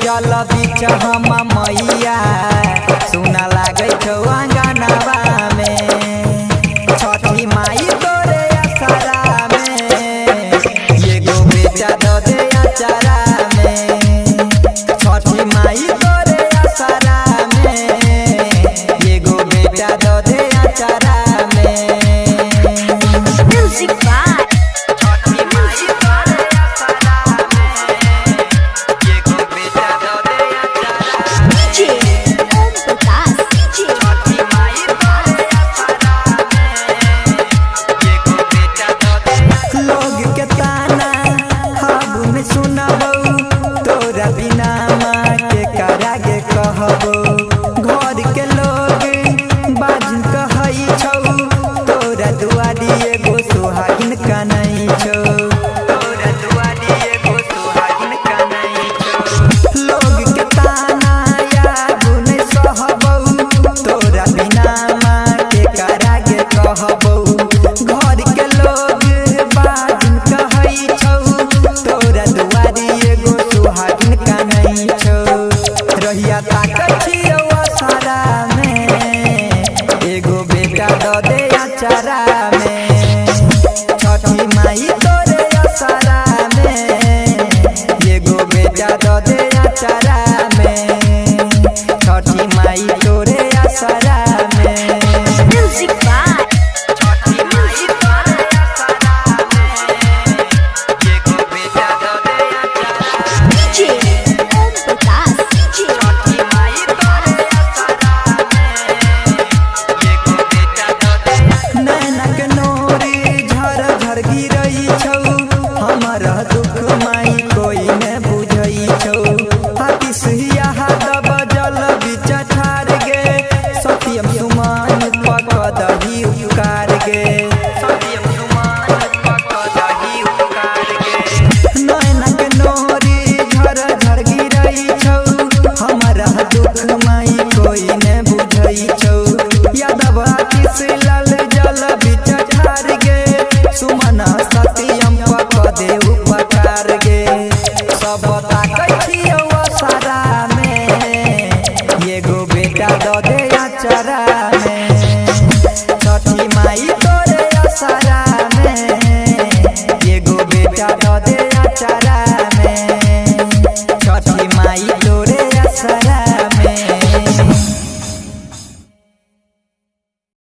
जल बीच हम मैया सुना लागै छौ अंगनवा में। छठी माई तोरे असरा में एगो बेटा दऽ दे अचरा में। छठी माई तोरे असरा में एगो बेटा दऽ दे अचरा में। Music by छठी माई तोरे असरा में एगो बेटा दऽ दे अचरा में। DJ Om Prakash DJ छठी माई तोरे असरा में एगो बेटा दऽ दे। लोग के ताना अब न सुनबौ, तोरा बिना माँ के करा गे कहबौ। घर के लोग बाजन कहै छौ, तोरा दुआरी एगो सुहागिन कनै छौ। तोरा दुआरी एगो सुहागिन कनै छौ। लोग के ताना आब न सहबौ, तोरा बिना माँ के करा गे कहबौ। घर के लोग बाजन कहै छौ, तोरा दुआरी एगो सुहागिन कनै छौ। रहिया ताकै छियौ असरा में एगो बेटा दऽ दे अचरा में। छठी माई तोरे असरा में एगो बेटा दऽ दे अचरा में। छठी माई तोरे असरा में। Music by छठी माई तोरे असरा में एगो बेटा दऽ दे अचरा में। DJ Om Prakash DJ छठी माई तोरे असरा में एगो बेटा दऽ दे। नैनक नोरी झर झर गिरै छौ, हमर दुख माई कोई ने बुझै छौ। हाथी सुहिया दब जल बिच ठार गे, सत्यम सुमन पक दही उपकार गे। सत्यम सुमन पक दही उपकार गे। नैनक नोरी झर झर गिरै छौ, हमर दुख माई कोई ने बुझै छौ। यादव आशीष लाल जल बिच ठार गे, सुमन सत्यम पक दे उपकार गे। सब ताकै छियौ असरा में एगो बेटा दऽ दे अचरा में। छठी माई तोरे असरा में एगो बेटा दऽ दे अचरा में।